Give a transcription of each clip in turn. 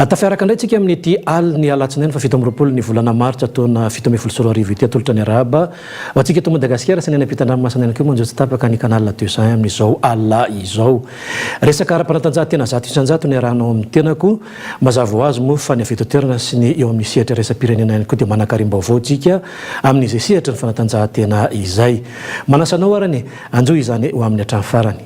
Tafiaraka indray tsika amin'ity alin'ny alatsinainy faha 27 ny volana martsa taona 2017 ity. Atolotra ny arahaba ho antsika eto Madagasikara sy ny any ampitan-dranomasina ihany koa manjo tsy tapaka ny Canal 201 amin'izao alina izao. Resaka ara-panatanjahantena 100% no iarahanao amin'ny tenako. Mazava ho azy moa fa ny avy eto an-toerana sy ny eo amin'ny sehatra iraisam-pirenena ihany koa dia manan-karim-baovao tsika amin'izay sehatry ny fanatanjahantena izay. Manasa anao arany hanjohy izany ho amin'ny hatramin'ny farany.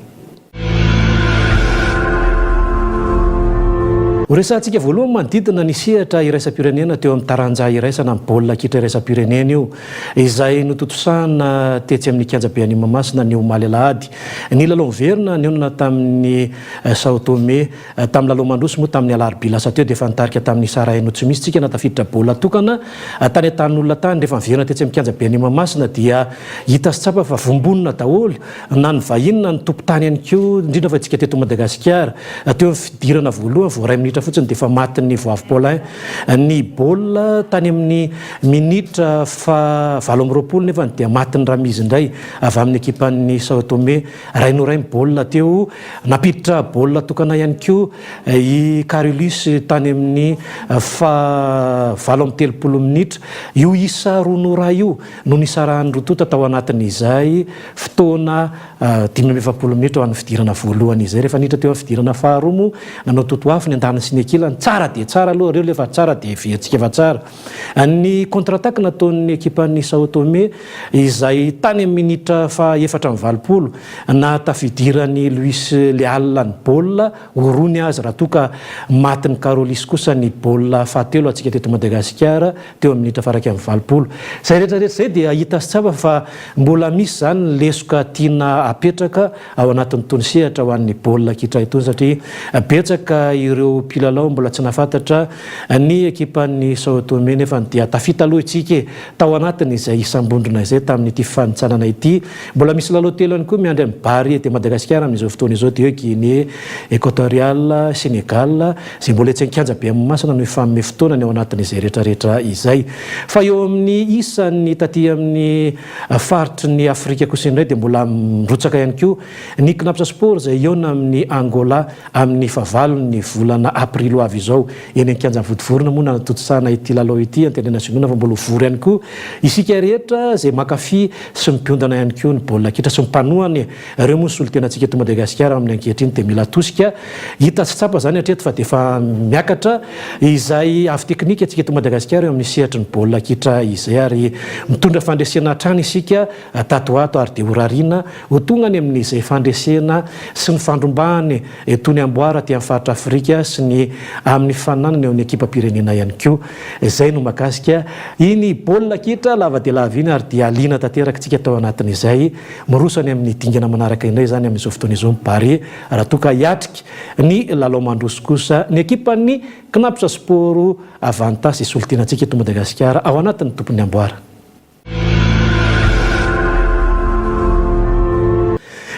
Horesahantsika voalohany manodidina ny sehatra iraisam-pirenena teo amin'ny taranja iraisana amin'ny baolina kitra iraisam-pirenena io, izay notontosana tetsy amin'ny kianjabe any Mahamasina ny omaly alahady. Ny lalao miverina nionona tamin'ny Sao Tome tamin'ny lalao mandroso moa tamin'ny alarobia lasa teo dia efa nitarika tamin'ny isa iray no tsy misy tsika na tafiditra baolina tokana tany an-tanin'olona tany. Rehefa niverina tetsy amin'ny kianjabe any Mahamasina dia hita sy tsapa fa vombonina daholo na ny vahiny na ny tompon-tany ihany koa, indrindra fa isika teto Madagasikara. Teo amin'ny fidirana voalohany, vao iray minitra fotsiny dia efa matin'ny Voavy Paulin ny baolina. Tany amin'ny minitra faha 28 nefa dia matin'ny Ramizy indray avy amin'ny ekipan'ny Sao Tome. Iray noho iray ny baolina teo. Nampiditra baolina tokana ihany koa i Carolus tany amin'ny faha 38 minitra. Io isa roa noho iray io no nisarahan'ny roa tonta tao anatin'izay fotoana 45 minitra ho an'ny fidirana voalohany izay. Rehefa niditra teo amin'ny fidirana faharoa moa, nanao totoafo ny andaniny sy ny ankilany. Tsara dia tsara aloha ireo ilay fa tsara dia heverintsika fa tsara. Ny contre-attaque nataon'ny ekipan'ny Sao Tome izay tany amin'ny minitra faha 84 nahatafidiran'i Luis Leal ny baolina ho roa ny azy raha toa ka matin'i Karolis kosa ny baolina fahatelo antsika teto Madagasikara. teo amin'ny minitra faha 81. Izay rehetra rehetra izay dia hita sy tsapa fa mbola misy izany ny lesoka tiana apetraka ao anatin'itony sehatra ho an'ny baolina kitra itony satria betsaka ireo mpilalao mbola tsy nahafantatra ny ekipan'ny Sao Tome nefa dia tafita aloha isika e! tao anatin'izay isam-bondrona izay tamin'ity fanintsanana ity. Mbola misy lalao telo ihany koa miandry an'i Barea de Madagasikara amin'izao fotoana izao dia hoe Guinée Equatoriale, Sénégal, Izay mbola etsy an-kianja be Mahamasina no hifanome fotoana ny ao anatin'izay rehetrarehetra izay. Fa eo amin'ny isan'ny taty amin'ny faritry ny Afrika kosa indray dia mbola mirotsaka ihany koa ny Cnaps Sport izay hihaona amin'i Angola amin'ny fahavalon'ny volana aprily ho avy izao. Eny an-kianjan'i Vontovorona moa nanatontosana ity lalao ity. Antenaina sy inoana fa mbola ho vory ihany koa isika rehetra izay mankafy sy mpiondana ihany koa ny baolina kitra sy ny mpanohana e. Ireo moa ny solontenantsika eto Madagasikara amin'ny ankehitriny dia mila tosika. Hita sy tsapa izany hatreto fa dia efa miakatra izay avo teknika antsika eto Madagasikara eo amin'ny sehatry ny baolina kitra izay ary mitondra fandresena hatrany isika tato ho ato ary dia horariana ho tonga any amin'izay fandresena sy ny fandrombahana itony amboara aty amin'ny faritra Afrika sy ny amin'ny fananana eo amin'ny ekipam-pirenena ihany koa. Izay no mahakasika iny baolina kitra lava dia lava iny ary dia liana tanteraka isika tao anatin'izay. Miroso any amin'ny dingana manaraka indray izany amin'izao fotoana izao ny Barea raha toa ka hiatrika ny lalao mandroso kosa ny ekipan'ny Cnaps Sport Avantas hisolo-tena antsika eto Madagasikara ao anatin'ny tompon'ny amboara.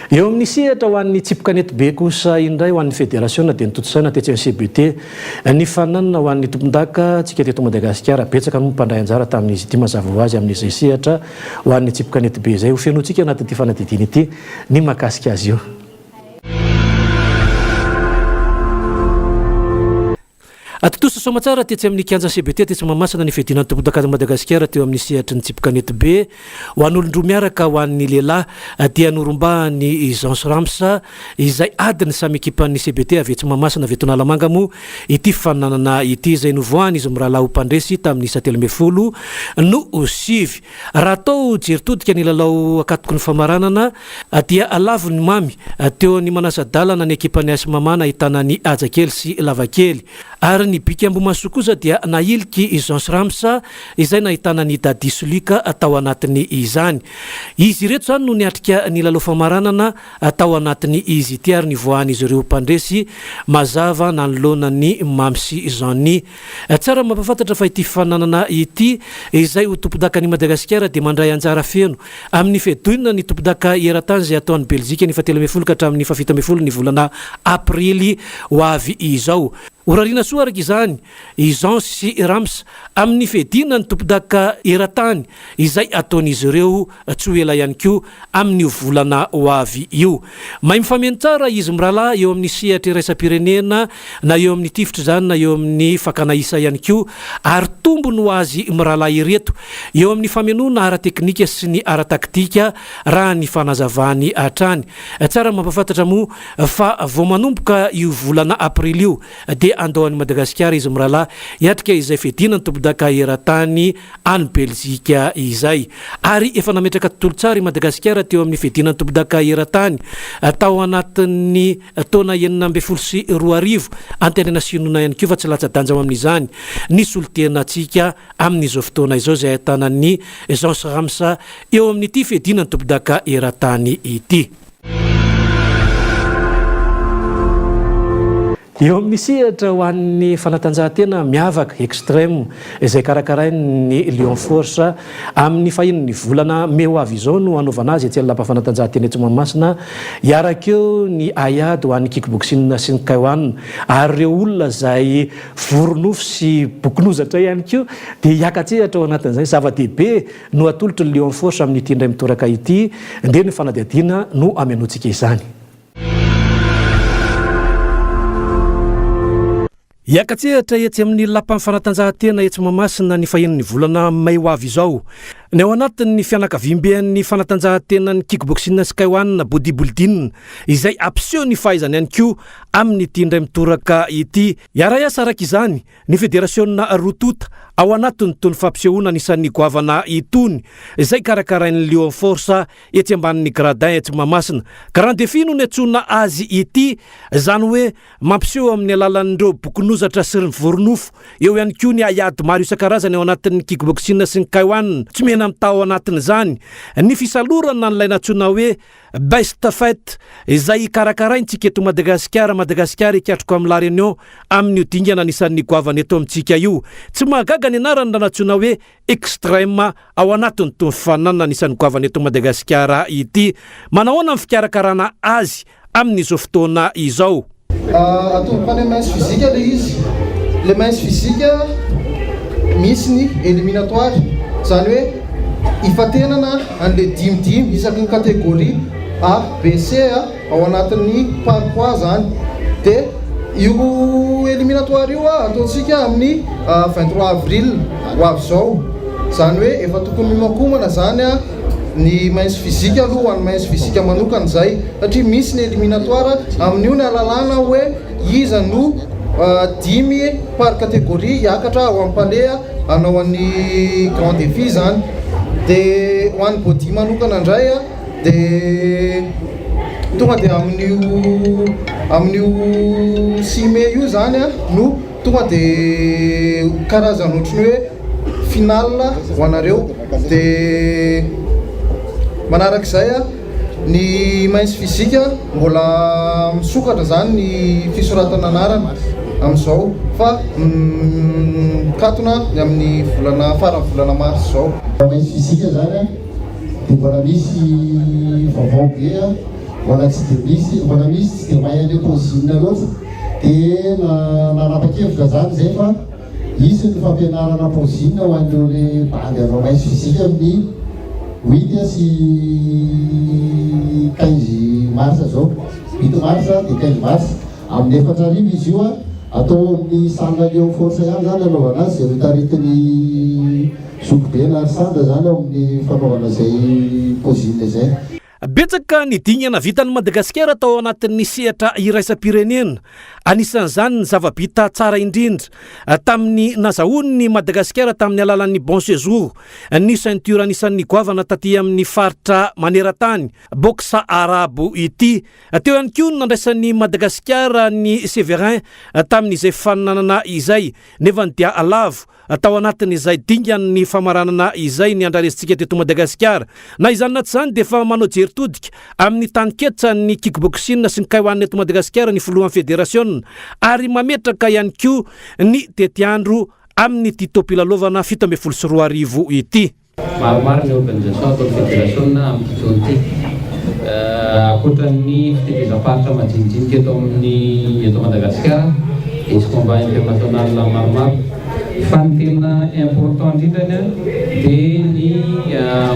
Eo amin'ny sehatra ho an'ny tsipy kanetibe kosa indray ho an'ny federasiona dia notontosaina tetsy amin'ny CBT ny fananana ho an'ny tompondaka antsika teto Madagasikara. Betsaka moa ny mpandray anjara tamin'izy ity mazava ho azy amin'izay sehatra Ho an'ny tsipy kanetibe izay ho fenointsika anatin'ity fanadihadiana ity ny mahakasika azy io. Tontosa soamatsara tetsy amin'ny kianja CBT tetsy Mahamasina ny fiadiana ny tompondakan'i Madagasikara teo amin'ny sehatry ny tsipy kanetibe. Ho an'olon-droa miaraka ho an'ny lehilahy dia norombahan'i Jean Rams izay adin'ny samy ekipan'ny CBT avy etsy Mahamasina avy eto Analamanga moa ity fifaninanana ity izay novoahan'izy mirahalahy ho mpandresy tamin'ny isa 13 no sivy. Raha atao jery todika ny lalao ankatoky ny famaranana dia lavon'ny Mamy teo ny manasa-dalana ny ekipan'ny AS Mama nahitana an'i Hajakely sy Lavakely ary ny Bika Ambohimahasoa kosa dia nahiliky i Jean Rams izay nahitana an'i Daddy Solika tao anatiny izany. Izy ireto izany no niatrika ny lalao famaranana tao anatiny izy ity ary nivoahan'izy ireo mpandresy mazava nanoloana ny Mamy sy Jeanny. Tsara ny mampahafantatra fa ity fifaninanana ity izay ho tompondakan'i Madagasikara dia mandray anjara feno amin'ny fiadoina ny tompondaka eran-tany izay hatao any Belzika ny fahatelo ambin'ny folo ka hatramin'ny fahafito ambin'ny folo ny volana aprily ho avy izao. Horariana soa araka izany i Jean sy i Rams amin'ny fiadiana ny tompondaka eran-tany izay hataon'izy ireo tsy ho ela ihany koa amin'io volana ho avy io. Mahay mifameno tsara izy mirahalahy eo amin'ny sehatra iraisam-pirenena na eo amin'ny tifitra izany na eo amin'ny fakana isa ihany koa ary tombony ho azy mirahalahy ireto eo amin'ny famenoana ara-teknika sy ny ara-taktika raha ny fanazavany hatrany. Tsara ny mampahafantatra moa fa vao manomboka io volana aprily io dia handao an'i Madagasikara izy mirahalahy hiatrika izay fiadiana ny tompondaka eran-tany any Belzika izay. Ary efa nametraka tontolo tsara i Madagasikara teo amin'ny fiadiana ny tompondaka eran-tany tao anatin'ny taona 2016. Antenaina sy inoana ihany koa fa tsy latsa-danja ho amin'izany ny solontenantsika amin'izao fotoana izao izay ahitana an'i Jean Rams eo amin'ity fiadiana ny tompondaka eran-tany ity. Eo amin'ny sehatra ho an'ny fanatanjahantena miavaka, extreme, izay karakarain'ny Lion Force, amin'ny fahenin'ny volana mey ho avy izao no hanaovana azy etsy amin'ny Lapa Fanatanjahantena etsy Mahamasina. Hiaraka eo ny haiady ho an'ny kickboxing sy ny K-one ary ireo olona izay vory nofo sy bokin'ozatra ihany koa dia hiaka-tsehatra ao anatin'izay. Zava-dehibe no atolotry ny Lion Force amin'ity indray mitoraka ity, ndeha ny fanadihadiana no hamenoantsika izany. Hiaka-tsehatra etsy amin'ny Lapan'ny fanatanjahantena etsy Mahamasina ny fahenin'ny volana mey ho avy izao. Ny ao anatin'ny fianakaviamben'ny fanatanjahantenan'ny kickboxing sy K-one bodybuilding izay hampiseho ny fahaizany ihany koa amin'ity indray mitoraka ity. Hiara-hiasa araka izany ny federasiona roa tonta ao anatin'itony fampisehoana anisan'ny goavana itony izay karakarain'ny Lion Force etsy ambanin'ny gradin etsy Mahamasina. Grand défi no niantsoana azy ity, izany hoe mampiseho amin'ny alalan'ireo bokin'ozatra sy ny voronofo. Eo ihany koa ny haiady maro isan-karazany ao anatin'ny kickboxing sy ny K-one. Tsy mena-mitaha ao anatin'izany ny fisalorana an'ilay nantsoina hoe Best Fight izay karakaraintsika eto Madagasikara, Madagasikara hikatroka amin'i La Réunion amin'io dingana anisan'ny goavana eto amintsika io. Tsy mahagaga ny anarany raha nantsoina hoe Extrême ao anatin'itony fananana anisan'ny goavana eto Madagasikara ity. Manahoana ny fikarakarana azy amin'izao fotoana izao? Atomboka any amin'ny mince physique ilay izy. Ilay mince physique misy ny éliminatoire, izany hoe hifantenana an'ilay dimy dimy isaky ny catégorie A, B, C ao anatin'ny par poids izany. Dia io éliminatoire io ataontsika amin'ny 23 avril ho avy izao. Izany hoe efa tokony miomankomana izany ny mince physique aloha ho an'ny mince physique manokana izay satria misy ny éliminatoire amin'io ny ahalalana hoe iza no dimy par catégorie hiakatra ao amin'ny palais hanao an'ny grand défi izany. Dia ho an'ny body manokana indray dia tonga dia amin'io amin'io 6 mai io izany no tonga dia karazana ohatran'ny hoe finale ho anareo dia manarak'izay ny mince physique mbola misokatra izany ny fisoratana anarana amin'izao fa mikatona ny amin'ny volana faran'ny volana mars izao. Mince physique izany dia mbola misy vaovao be mbola tsy dia misy mbola misy tsy dia mahay an'io posing loatra dia nanapa-kevitra izany izay fa hisy ny fampianarana posing ho an'ireo le bandy hanao mince physique amin'ny huit sy quinze mars zao, huit mars dia quinze mars amin'ny 4000 izy io atao amin'ny salle Lion Force ihany zany anaovana azy izay notaritin'ny zokibe Narisandra zany ao amin'ny fanaovana izay posing izay. Betsaka ny dingana vitan'i Madagasikara tao anatin'ny sehatra iraisam-pirenena. Anisan'izany ny zava-bita tsara indrindra tamin'ny nazahoan'i Madagasikara tamin'ny alalan'ny Bon Séjour ny ceinture anisan'ny goavana taty amin'ny faritra maneran-tany, boxe arabo ity. Teo ihany koa ny nandraisan'i Madagasikara ny Séverin tamin'izay faninanana izay, nefa dia lavo Tao anatin'izay dingan'ny famaranana izay ny andrarezintsika teto Madagasikara. Na izany na tsy izany dia efa manao jery todika amin'ny taninketsan'ny kickboxing sy ny K-one eto Madagasikara ny filohan'ny federasiona ary mametraka ihany koa ny tetiandro amin'ity taom-pilalaovana 2017 ity. Maromaro ny organisation ataon'ny federasiona amin'ity taona ity. Ankoatra ny fitetezam-paritra majinijinika eto amin'ny eto Madagasikara. Hisy combat international maromaro fa ny tena important indrindrany dia ny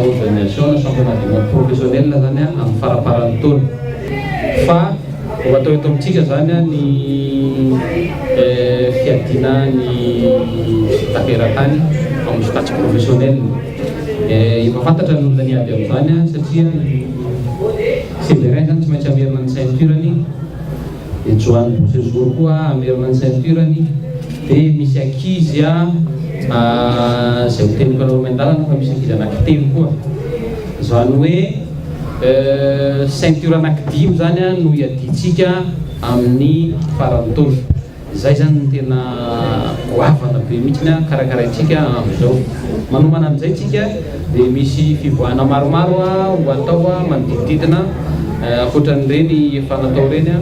organisation na championnat du monde professionnel zany amin'ny faraparan'ny taona fa ho atao eto amintsika zany ny fiadiana ny taperatany amin'ny sokajy professionnel. Efa fantatra ny olona niady amin'izany satria Severin zany tsy maintsy hamerina ny ceinture-ny. Dia Joany Beausejour koa hamerina ny ceinture-ny. Dia misy ankizy izay ho teniko anareo miandalana fa misy ankizy anankitelo koa. Izany hoe ceinture anankidimy izany no hiadiantsika amin'ny faran'ny taona. Izay izany no tena goavana be mihitsy karakaraintsika amin'izao. Manomana an'izay tsika dia misy fivoahana maromaro ho atao manodidididina ankoatran'ireny efa natao ireny.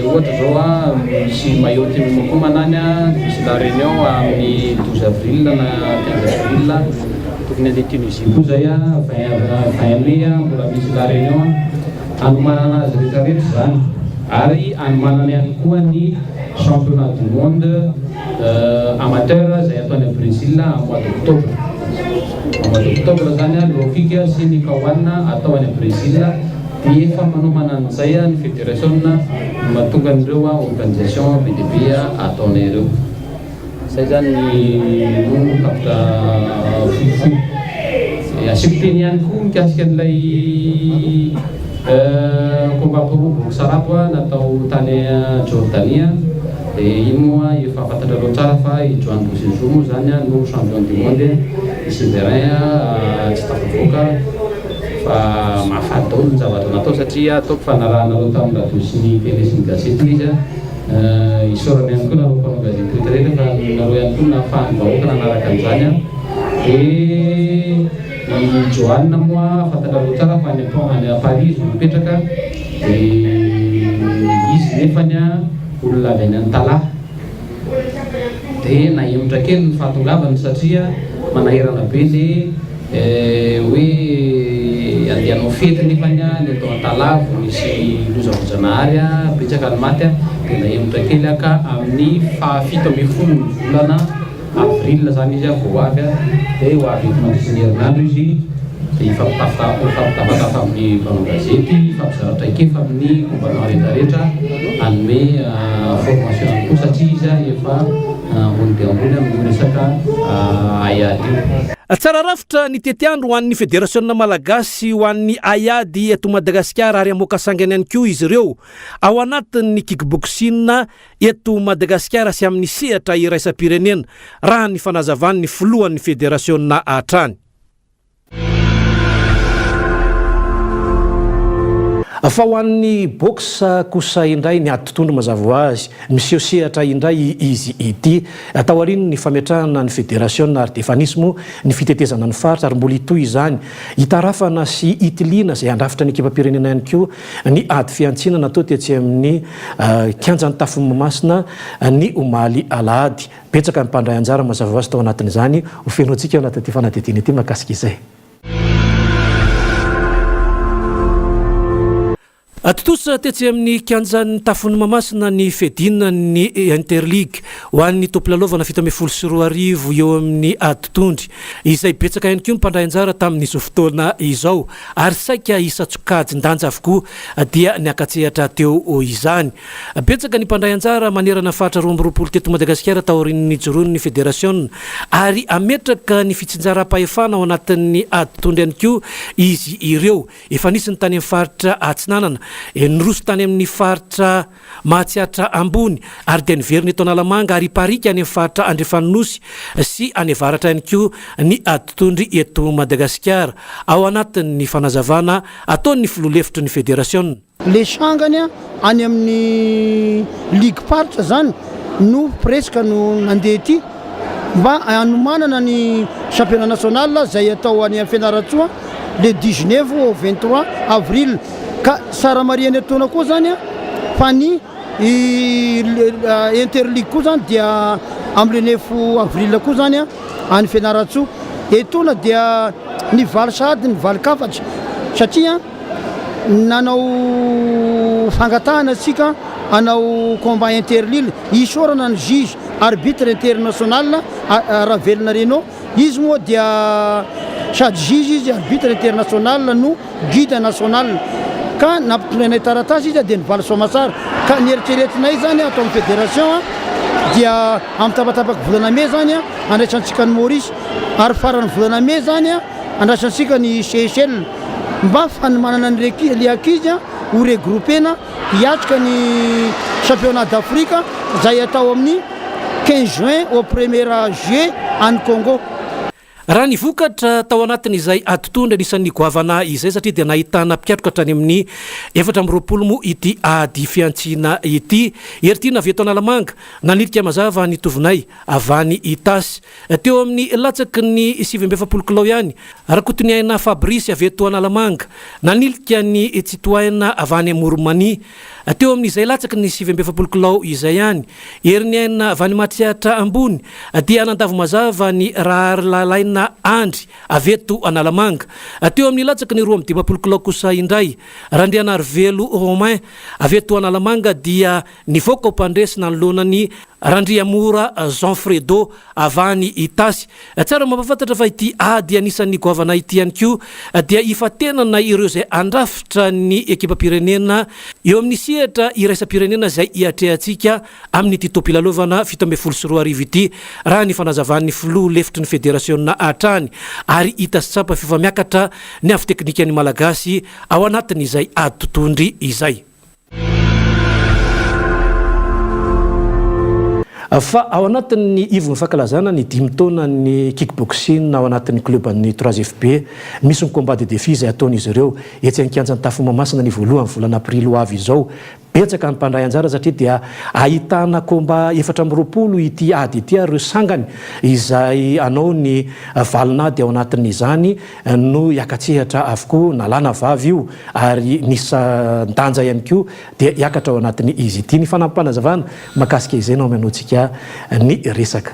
Ohatra izao misy Mayotte miomankomana any, misy La Réunion amin'ny 12 avril na 15 avril, tokony handeha Tunisie koa izay 20 mai mbola misy La Réunion. Hanomanana azy rehetra rehetra izany ary hanomanana ihany koa ny championnat du monde amateur izay atao any Brésil amin'ny mois d'octobre. Amin'ny mois d'octobre izany low kick sy ny K-one atao any Brésil dia efa manomana an'izay ny federasiona no mahatonga an'ireo organisation be dia be ataonay ireo. Zay zany no tapitra fohifohy. Asiako teny ihany koa mikasika an'ilay combat pro boxe arabo natao tany Jordanie. Dia iny moa efa fantatrareo tsara fa i Joan Bosizou moa zany no champion du monde, i Severin tsy tafavoaka fa mahafaly daholo ny zavatra natao satria ataoko fa narahanareo tamin'ny radio sy ny télé sy ny gazety ilay izy. Isaorana ihany koa nareo mpanao gazety rehetra rehetra fa nareo ihany koa no nahafahan'ny vahoaka nanaraka an'izany an. Dia i Joanne moa fantatrareo tsara fa any any Paris izy no mipetraka dia izy nefany an olona avy any Antalaha. Dia nahemotra kely ny fahatongavany satria manahirana be le hoe andeha hanao fety nefany ny eto Antalaha vao nisy loza voajanahary, betsaka ny maty dia nahemotra kely ka amin'ny faha 17 ny volana avril zany izy vao ho avy dia ho avy eto mandritry ny herinandro izy dia hifampitafatafa amin'ny mpanao gazety, hifampizara traikefa amin'ny combattant rehetra rehetra, hanome formation ihany koa satria izy efa ambony dia ambony amin'io resaka haiady io. Tsara rafitra ny tetiandro ho an'ny Federasiona malagasy ho an'ny haiady eto Madagasikara ary hamoaka sangany ihany koa izy ireo ao anatin'ny kickboxing eto Madagasikara sy amin'ny sehatra iraisam-pirenena, raha ny fanazavan'ny filohan'ny federasiona hatrany. Fa ho an'ny boxe kosa indray ny ady tontolo mazava ho azy, miseho sehatra indray izy ity. Taorian'ny fametrahana ny federasiona ary dia efa nisy moa ny fitetezana ny faritra ary mbola hitohy izany. Hitarafana sy hitiliana izay handrafitra ny ekipam-pirenena ihany koa ny ady fihantsiana natao tetsy amin'ny kianjan'ny Tafon'i Mahamasina ny omaly alahady. Betsaka ny mpandray anjara mazava ho azy tao anatin'izany, ho fenointsika ao anatin'ity fanadihadiana ity mahakasika izay. Tontosa tetsy amin'ny kianjan'ny Tafon'i Mahamasina ny fiadiana ny Interligue ho an'ny taom-pilalaovana 2017 eo amin'ny ady tondry, izay betsaka ihany koa ny mpandray anjara tamin'izao fotoana izao ary saika isan-tsokajin-danja avokoa dia niaka-tsehatra teo izany. Betsaka ny mpandray anjara manerana faritra 22 teto Madagasikara taorian'ny nijoroan'ny federasiona ary hametraka ny fitsinjaram-pahefana ao anatin'ny ady tondro ihany koa izy ireo. Efa nisy ny tany amin'ny faritra Atsinanana, niroso tany amin'ny faritra Mahatsiatra Ambony ary dia niverina eto Analamanga ary hiparika any amin'ny faritra Andrefan'ny Nosy sy any Avaratra ihany koa ny ady tondro eto Madagasikara ao anatin'ny fanazavana ataon'ny filoha lefitry ny federasiona. Le sangany any amin'ny ligue faritra zany no presque no nandeha ety mba hanomanana ny championnat national zay atao any Fianarantsoa le 19 au 23 avril ka tsara marihana etoana koa zany fa ny interligue koa zany dia amin'ny le 9 avril koa zany any Fianarantsoa etoana dia ny valy sahady ny valin-kafatra satria Nanao fangatahana isika hanao combat interlile, isaorana ny juge arbitre international Ravelona Renaud, izy moa dia sady juge izy arbitre international no guide national ka nampitondrainay taratasy izy dia nivaly soamatsara ka ny eritreretinay zany ato amin'ny fédération dia amin'ny tapatapaky volana mey zany andraisantsika an'i Maurice ary faran'ny volana mey zany andraisantsika ny Seychelles mba fanomanana ny le ankizy ho regroupena hiatrika ny championnat d'Afrique izay atao amin'ny 15 juin au premier juillet any Congo. Raha ny vokatra tao anatin'izay ady tondro anisan'ny goavana izay satria dia nahitana mpikatroka hatrany amin'ny 24 moa ity ady fihantsiana ity. Heritiana avy eto Analamanga, nanilika mazava ny Tovonay avy any Itasy. Teo amin'ny latsaky ny 49 kilao ihany, Rakotoniaina Fabrice avy eto Analamanga, nanilika ny Tsitohaina avy any Amoron'i-Mania. Teo amin'izay latsaky ny 49 kilao izay ihany, Heriniaina avy any Matsiatra Ambony dia nandavo mazava ny Raharilalaina Andry avy eto Analamanga. Teo amin'ny latsaky ny 52 kilao kosa indray, Randrianarivelo Romain avy eto Analamanga dia nivoaka ho mpandresy nanoloana ny Randriamora Jean Fredo avy any Itasy. Tsara mampahafantatra fa ity ady anisan'ny goavana ity ihany koa dia hifantenana ireo izay handrafitra ny ekipam-pirenena eo amin'ny sehatra iraisam-pirenena izay hiatrehantsika amin'ity taom-pilalaovana 2017 ity, raha ny fanazavan'ny filoha lefitry ny federasiona hatrany, ary hita sy tsapa f'efa miakatra ny avo teknikan'ny Malagasy ao anatin'izay ady totohondry izay. Fa ao anatin'ny ivon'ny fankalazana ny dimy taonan'ny kick-boxing ao anatin'ny club-n'ny Trois FB, misy ny combat de défi izay hataon'izy ireo etsy an-kianjan'ny Tafo Mahamasina ny voalohan'ny volana aprily ho avy izao. Betsaka ny mpandray anjara satria dia ahitana combat 24 ity ady ity ary ireo sangany izay hanao ny valin'ady ao anatin'izany no hiaka-tsehatra avokoa na lahy na vavy io ary ny isan-danja ihany koa dia hiakatra ao anatin'ny izy ity. Ny fanampim-panazavana mahakasika izay no hamenoantsika ny resaka.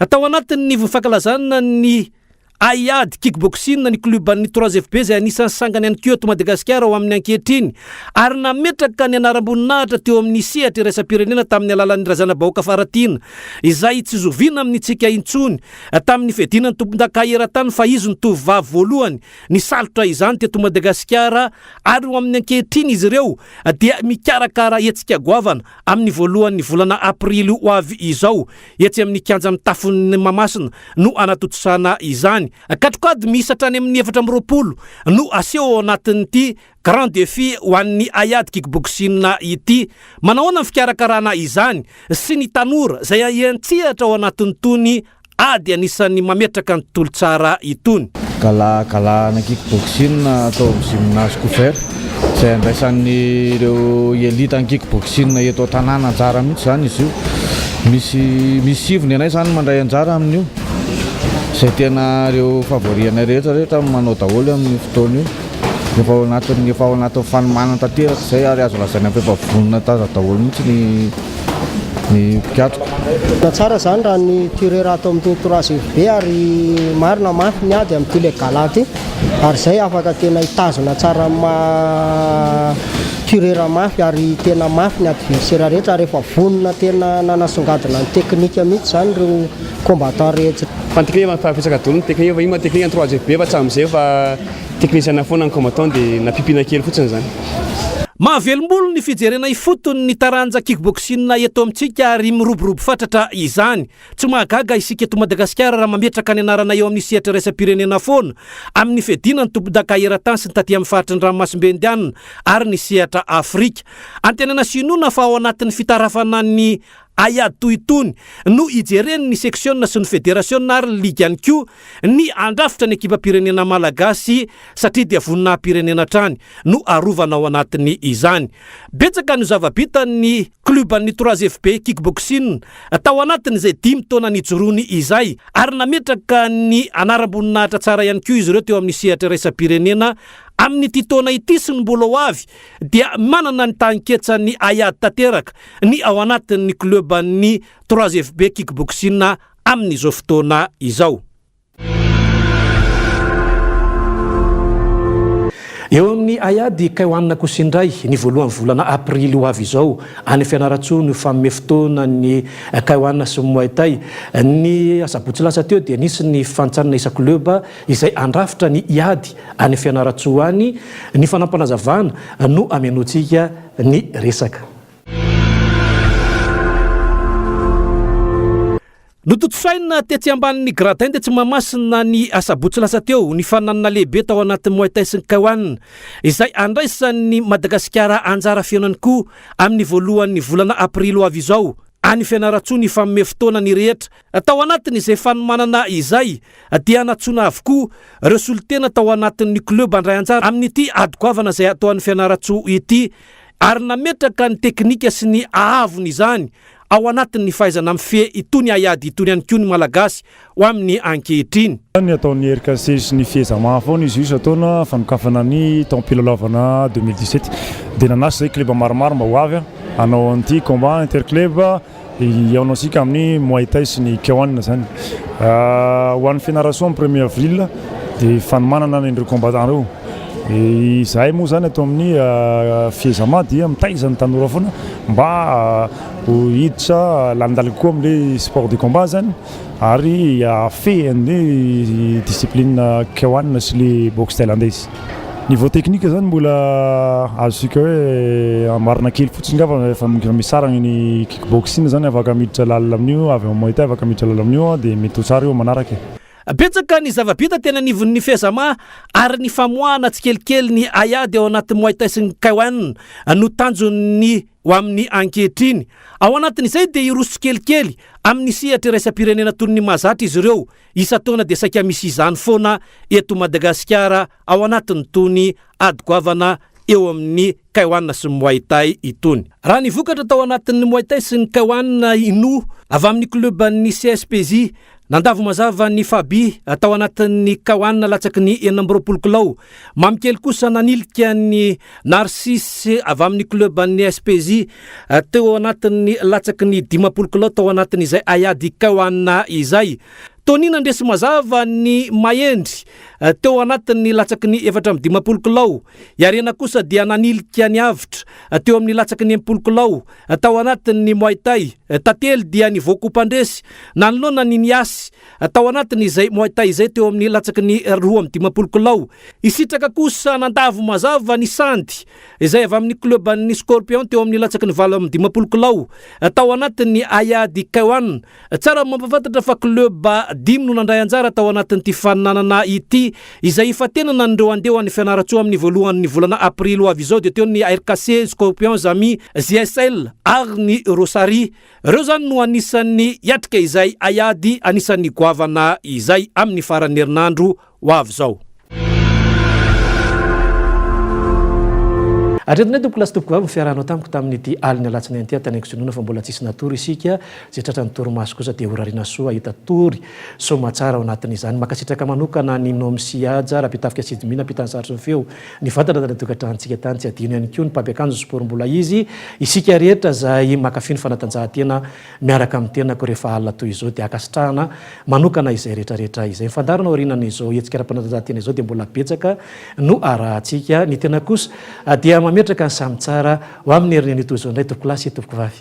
Tao anatin'ny fankalazana ny haiady kickboxing ny klioban'ny Trois FB izay anisan'ny sangany ihany koa eto Madagasikara ho amin'ny ankehitriny ary nametraka ny anaram-boninahitra teo amin'ny sehatra iraisam-pirenena tamin'ny alalan'ny Razanabahoaka Faratiana izay tsy zoviana amintsika intsony tamin'ny fiadiana ny tompondaka eran-tany fa izy no tovovavy voalohany nisalotra izany teto Madagasikara ary ho amin'ny ankehitriny izy ireo dia mikarakara hetsika goavana amin'ny voalohan'ny volana aprily ho avy izao etsy amin'ny kianja mitafon'i Mahamasina no hanatontosana izany. Katrokady miisa hatrany amin'ny 24 no aseho ao anatin'ity Grand défi ho an'ny haiady kickboxing ity. Manahoana ny fikarakarana izany sy ny tanora izay ahian-tsehatra ao anatin'itony ady anisan'ny mametraka ny tontolo tsara itony? Gala gala ana kickboxing atao amin'ny gymnase couvert izay andraisan'ireo elite an'ny kickboxing eto an-tanàna anjara mihitsy izany izy io. Misy misy sivy ny anay izany mandray anjara amin'io. Izay tena ireo favori anay rehetra rehetra manao daholo amin'io fotoana io. Efa ao anatin'ny efa ao anatin'ny fanomanana tanteraka izay ary azo lazaina fa efa vonona taza daholo mihitsy ny ny mpikatroka. Tena tsara izany raha ny tireur ato amin'ity trois FB ary marina mafy ny ady amin'ity le gala ity ary izay afaka tena hitazona tsara amin'ny maha tireur mafy ary tena mafy ny adversaire rehetra ary efa vonona tena nanasongadina ny teknika mihitsy izany ireo combattant rehetra. Fa ny teknika efa betsaka daholo ny teknika fa io ma teknika ny trois FB fa hatramin'izay efa Teknisiana foana ny combattant dia nampiampiana kely fotsiny izany. Mahavelom-bolo ny fijerena ifotony ny taranja kickboxing eto amintsika ary miroborobo fatratra izany. Tsy mahagaga isika eto Madagasikara raha mametraka ny anarana eo amin'ny sehatra iraisam-pirenena foana amin'ny fiadiana ny tompondaka eran-tany sy ny taty amin'ny faritry ny ranomasimbe Indianina ary ny sehatra Afrika. Antenaina sy inoana fa ao anatin'ny fitarafana ny haiady toy itony no hijeren'ny seksiona sy ny federasiona ary ny ligy ihany koa ny handrafitra ny ekipam-pirenena malagasy satria dia voninahim-pirenena hatrany no arovana ao anatin'ny izany. Betsaka no zava-bitan'ny klioban'ny Trois FB Kickboxing tao anatin'izay dimy taona nijoroany izay ary nametraka ny anaram-boninahitra tsara ihany koa izy ireo teo amin'ny sehatra iraisam-pirenena amin'ity taona ity sy ny mbola ho avy dia manana ny tahin-ketsan'ny haiady tanteraka ny ao anatin'ny klioban'ny Trois FB Kickboxing amin'izao fotoana izao. Eo amin'ny haiady Kaiwan kosa indray, ny voalohan'ny volana aprily ho avy izao, any Fianarantsoa no hifanome fotoana ny Kaiwan sy ny Muay Thai. Ny asabotsy lasa teo dia nisy ny fantsanana isan-klub izay handrafitra ny hiady any Fianarantsoa any. Ny fanampinazavana no hamenoantsika ny resaka. Notontosaina tetsy ambanin'ny gradin tetsy Mahamasina ny asabotsy lasa teo ny fananana lehibe tao anatin'ny Muay Thai sy ny K-one izay handraisan'i Madagasikara anjara feno ihany koa amin'ny voalohan'ny volana aprily ho avy izao any Fianarantsoa ny fanome fotoana ny rehetra. Tao anatin'izay fanomanana izay dia nantsoina avokoa ireo solontena tao anatin'ny club handray anjara amin'ity ady goavana izay hatao any Fianarantsoa ity ary nametraka ny teknika sy ny haavony izany Ao anatin'ny fahaizana mifehy itony haiady itony ihany koa ny Malagasy ho amin'ny ankehitriny. Ny ataon'ny RKC sy ny Fiezama foana izy io isan-taona fanokafana ny taom-pilalaovana 2017. Dia nanasa izay club maromaro mba ho avy hanao an'ity combat inter-club hihaonantsika amin'ny Muay Thai sy ny K-one izany. Ho an'ny Fianarantsoa amin'ny premier avril dia fanomanana an'ireo combattants ireo. Izahay moa izany ato amin'ny Fiezama dia mitaiza ny tanora foana mba ho hiditra lalindalina kokoa amin'ilay sport de combat izany ary hahafehy an'ilay discipline K-one sy ilay boxe thaïlandaise. Niveau technique izany mbola azontsika hoe amboarina kely fotsiny angamba fa efa misy tsara ny kick boxing izany afaka miditra lalina amin'io, avy amin'ny Muay Thai afaka miditra lalina amin'io dia mety ho tsara io amin'ny manaraka e. Betsaka ny zava-bita teny anivon'ny Fezama ary ny famoahana tsikelikely ny haiady ao anaty Muay Thai sy ny K-one no tanjon'ny ho amin'ny ankehitriny. Ao anatin'izay dia hiroso tsikelikely amin'ny sehatra iraisam-pirenena toy ny mahazatra izy ireo. Isan-taona dia saika misy izany foana eto Madagasikara ao anatin'itony ady goavana eo amin'ny K-one sy ny Muay Thai itony. Raha ny vokatra tao anatin'ny Muay Thai sy ny K-one i Noa avy amin'ny club-n'ny CSPJ Nandavo mazava ny Fabi tao anatin'ny K-one latsaky ny 26 kilao. Mamikely kosa nanilika ny Narcisse avy amin'ny club an'ny SPJ teo anatin'ny latsaky ny 50 kilao tao anatin'izay haiady K-one izay. Tony nandresy mazava ny Mahendry teo anatin'ny latsaky ny 54 kilao. I Harena kosa dia nanilika ny Avotra teo amin'ny latsaky ny 60 kilao tao anatin'ny Muay Thai. Tantely dia nivoaka ho mpandresy nanoloana ny Niasy tao anatin'izay Muay Thai izay teo amin'ny latsaky ny 52 kilao. I Sitraka kosa nandavo mazava ny Sandy izay avy amin'ny club an'ny Scorpion teo amin'ny latsaky ny 58 kilao tao anatin'ny haiady K-one. Tsara ny mampahafantatra fa club dimy no nandray anjara tao anatin'ity faninanana ity, izay hifantenana an'ireo handeha ho any Fianarantsoa amin'ny voalohan'ny volana aprily ho avy izao dia teo ny RKC, Scorpions, Ami, JSL ary ny Rosary. Ireo izany no anisan'ny hiatrika izay haiady anisan'ny goavana izay amin'ny faran'ny herinandro ho avy izao. Hatreto indray tompokolahy sy tompokovavy ny fiarahanao tamiko tamin'ity alin'ny alatsinainy ity aho tany fa mbola tsisy natory isika, izay tratran'ny torimaso kosa dia horariana soa hahita tory soamatsara ao anatin'izany. Mankasitraka manokana an'i Nomy sy Haja, Rabetafika sy Jimmy nampita ny saritry ny feo nivantana tany an-tokantranontsika tany, tsy adino ihany koa ny mpampiakanjo ny sport mbola izy, isika rehetra izay mankafy ny fanatanjahantena Miaraka amin'ny tenako rehefa alina toy izao dia ankasitrahana manokana izay rehetra rehetra izay. Ny fandaharana aorianan'izao hetsika ara-panatanjahantena izao dia mbola betsaka no arahantsika. Ny tena kosa dia mametraka ny samy tsara ho amin'ny herin'ny anio toy izao indray tompokolahy sy tompokovavy.